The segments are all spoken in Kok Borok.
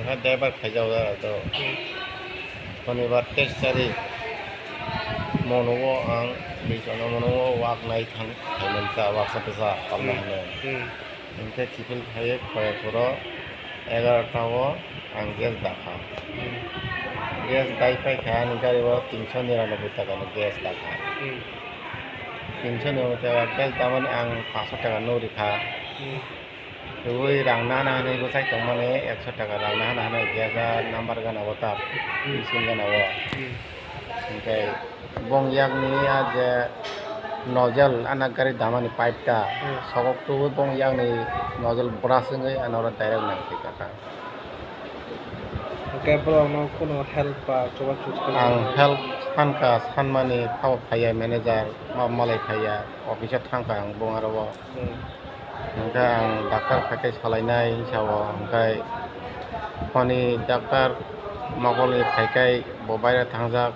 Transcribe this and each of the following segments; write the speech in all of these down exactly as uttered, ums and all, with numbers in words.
Driver khaijak da to. Shonibar teis tarik mono o ang bisono mono o wak nai thang khaimani ta wak sa tesa palna Hmm. hwnwi. Hmm. Hwnkhe kiphil khai khoya phuro egarota o ang gas dakha. Hmm. Gas dai paikha ani gari o tinso niranoboi taka ni gas dakha. Hmm. Tinso niranoboi taka gas damani ang paanso taka nugri kha. Hmm. Tei rang nana hinwi bwsai tongmani ekso taka rang nana hinwi gas number gana o ta Hmm. bising gana o. Hmm. Hwnkhe bong yakni a je nozzle ana gari damani pipe ta Hmm. sogok tubui bong yakni nozzle brush wngwi ano oro direct nang khe kaka. Hwnkhe borokno kunu help ba chubachu Ang help sankha sanmani phabo phaiya manager ma malai phaiya office o thangkha ang bong aro o. Hmm. Hwnkhe ang doctor phaikhai salainai hinsa o, hwnkhe hwnwi doctor mokolni phaikhai bo baire thangjak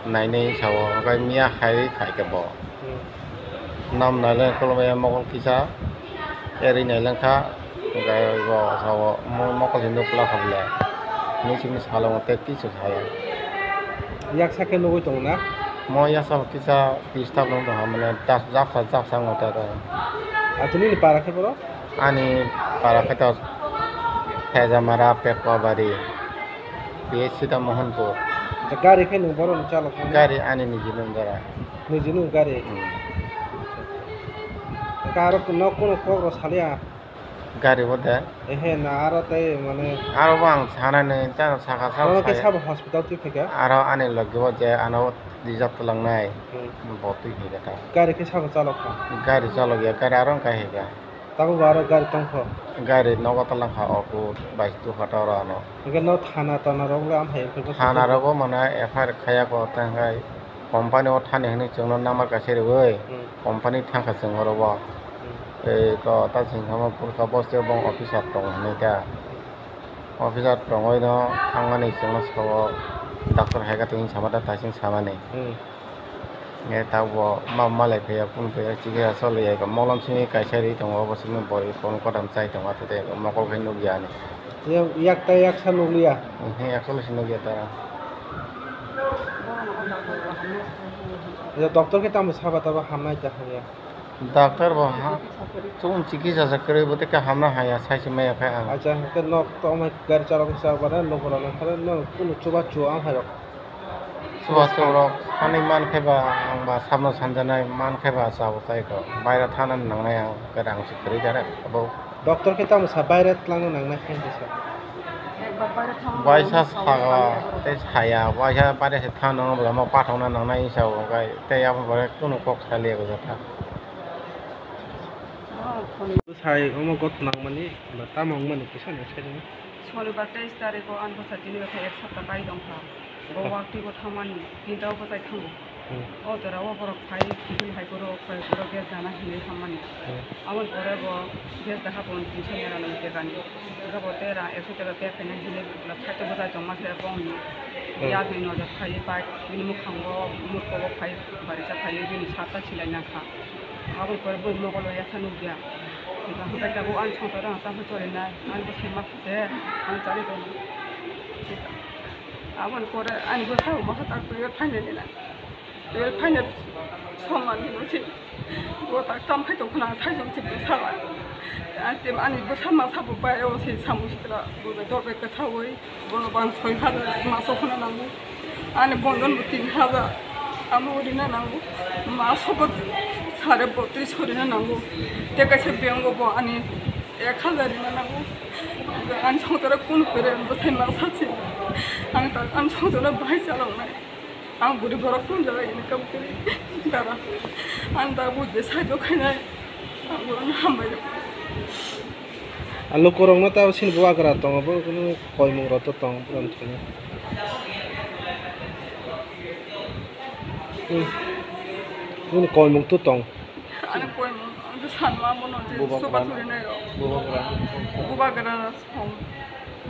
nainai hinsa o, hwnkhe miya hai khaikhe bo. Hmm. Nam nailai kolomya mokol kisa, eri nailangkha, hwnkhe bo sao mo-, mokol se nukla kha bole. Hinwi simi salongo tei kisu saya. Yaksa khe nugwi tongo na? Mo yaksa kisa. Pista phano tongha mane das japsa japsa wngwi tongkha. Acha nini para khe boro? Ani para khe to Thejamara, Pekwabari, P S C ta Mohanpur. Acha gari khe nwng borokno chalok kha? Gari ani nijini wng jora. Nijini wng gari? Hmm. Acha, acha. Aka aro nok kono kok rw saliya? Gari bo de. Ehe, na aro tei mane. Aro bo ang sanani, ta saka sa Aro khe saya. Sabo hospital twi phaikha? Aro ani logi bo je ano rijak twlangnai. Hmm. Bo twi phaikha ta. Gari khe sabo chalok kha? Gari chalok ya, gari aro wngkha hika. Tabo bo aro gari tongkho? Gari nogo twlang kha, oku bai tu phato oro ano. Hwnkhe no thana tana rok le amhai wngkha? Thana rogo mane F I R khaya ko tangkai. Company o thani hwnwi chwngno number kaisa rwui, Hmm. company thangkha chwng oro o. Hmm. Tei to ta chwng thangma phurkha bo se bong officer tong hwnwi ta. Officer tongwi no thangmani chwngno sabo doctor hai kha twi sama ta taising samani. Hmm. E tabuk bo ma malai phaiya, kunu phaiya, chikisa choli ya, molom simi kaisa ri tongo, obo simi bori phone kotom chai tongo, tei mokol khai nukya ani. Yak, yak ta yaksa nukliya? He, actually se nukya ta. Ya, doctor khe tamo saba tabo hamnai ta hamya? Doctor bo ha, chwng chikisa se kwrwi bo tei khe hamna haya, sai se maya khe ang. Acha, hwnkhe nok to amai gari chalok sa bana, nok rok nang khe no kunu chuba chu ang hai rok. Chuba chu rok hani man khe ba ang ba sabno sanjanai man khe ba chabo tai ko. Baira thana nangnai ang, kwrang se kwrwi jare abo. Doctor khe tamo sa baire twlangna nangnai khe sa? Ekbar baire thangna Baisa nangnai, saga tei saya, baisa baire se thangna nangnai, omo pathokna nangnai hinsa o, hwnkhe tei abo pore kunu kok saliya gojak kha. Bwsai omo gothna wngmani ba tamo wngmani kisa no sai rwdi. Sonibar teis tarikh o ani bwsai tini khe ek sapta kai tong kha. Bo Oh. Wak twi bo thangmani, tinta o bwsai thango. Hmm. O jora o borok phai, kiphil hai borok, phai borok gas dana hinwi hammani. Hmm. Aboni pore bo gas daha bo tinso nera nang tekani. Abo bo tera ekso tera pay khaina hinwi bwsai tong bwsai tongma se bongni. Hmm. Yakni nojor phai pai, bini mwkhango murko bo phai, barisa phai, bini satta silai nang kha. Aboni pore bo mokolo yaksa nukya. Hwnkhe tabuk ani songsaro ang tamo cholinai, ani bwsai ma se, ang chari tongma. Aboni pore ani bwsai bo moso tak twi phainai nina. Tei phaina somani no se bo tak tam phai tong khna thai jong se bwsa ba. Ani tem ani bwsa ma sabo bai o se samung sitra bo bai dor bai kwtha oi bono bang soi hajar ma so khna nango. Ani bonjon bo tin hajar amo rina nango. Ma so bo sare botris rina nango. Te kaisa bengo bo ani ek hajar rina nango. Ani songsaro kun pere bwsai ma sa se. Ani tak ani songsaro bai chalok nai. Ang bwrwi borok tong jaga ini kam kiri dara. Ang da bujde sai do khainai. Ang borok no hambai rok. A lukurok no ta sini bubagra tongo, bo kunu koimung rok to tong, buran thani. Hmm. Nini koimung to tong. Ani koimung, ang to sanma mono je Bubagra. Soba suri nai rok. Bubagra. Bubagra. Hom,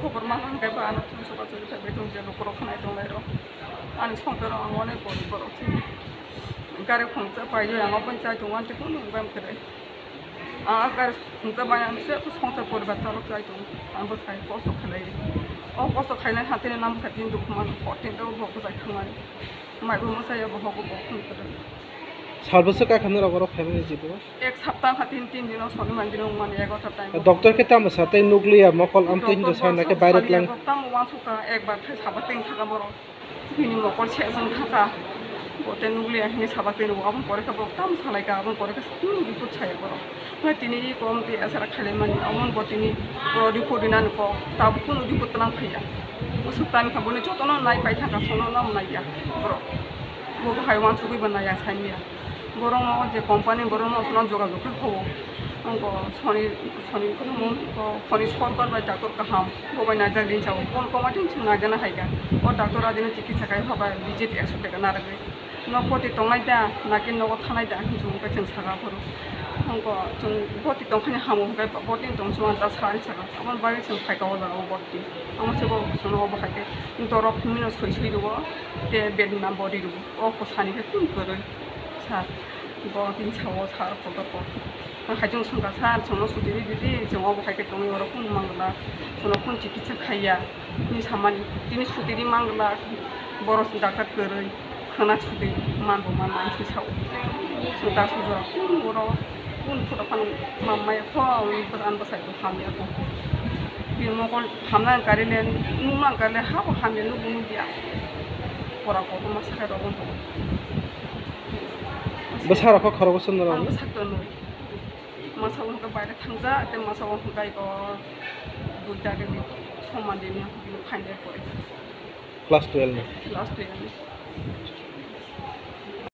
khobor ma hwn khe ba ano chwng soba chori thai bai tong je lukurok khnai tong lai rok. Ani songsaro ang onek borok borok se gari khungsa pai je ang obo chai tong ani kunu bam khe. Ang gari khungsa bai ang se songsar poribar chalok chai tong. Ang bo sai kosto khlai. O kosto khainai ha tini nam kha tini dukhu man, o tini bo bwsai thangmani. Mai bo mwsai ya bo hogo bo khun kwrwi. Sal bwswk kha khani rok oro phaimani jibo? Ek sapta kha tin, tin dino soni man dino mani egarota time. Doctor khe tamo sa tei nukliya mokol amtwi hinwi sa na khe baire tlang. Tamo wansukha ekbar khai saba teng thaka borok. Bini mokol sejang thaka. Bo tei nukliya hinwi saba teng rwo, aboni pore khe borok tamo salai kha, aboni pore khe hmm, report saya borok. Hwnwi tini kom twi asara khailai mani, omo bo tini report rinani kok, tabuk kunu report tlang phaiya. Bwswk tani kha boni jotono nai pai thangkha, sono nang naiya borok. Bo bo hai wansugwi bo naiya, saimya. Borokno je company borokno sono jogajog khe hobo. Wngkha soni, soni, soni sorkar bai doctor kaham, bo bai naijak rinsa o. Kon koma tin chwng naijana hai kha. O doctor adino chikitsa khai hoba visit ekso taka narwgwi. Nok boti tongnai da, naki nogo thanai da, hinwi chwng khe chwng saka phuru. Wngkha chwng boti tongkhani hamo hwnkhe boti tong chwng ta sari saka. Aboni bagwi chwng phaikha o jaga o boti. Amo se bo chwngno obo hai khe dorok hinwi no soi soi rwo, tei bedna bodi rwo. O kwsani khe tun kwrwi sir. Bo tin sao sir kotor kok. Hai chwng swngkha sir, chwngno suti ridi, chwng obo hai khe tongwi oro kunu mangla, chwngno kunu chikitsa khaiya. Ni samani tini suti ri mangla, borok doctor kwrwi, khwna suti manbo manna hinwi sao. Chwng ta sujora kunu oro, kunu photo phano mamaya kho, ani bwsai bo hamya kho. Bini mokol hamna gari le, nungna gari le, habo hamya nukbo nukya. Pora kotorma sakai rok wng tongo. Bwsarok kho khorokbo chwng norok? Ang bwsak tonwi. Masa wngkha baire thangjak, tei masa wngkha eko dui tarikni somandini bini final porikha. Class twelve ni? Class twelve ni.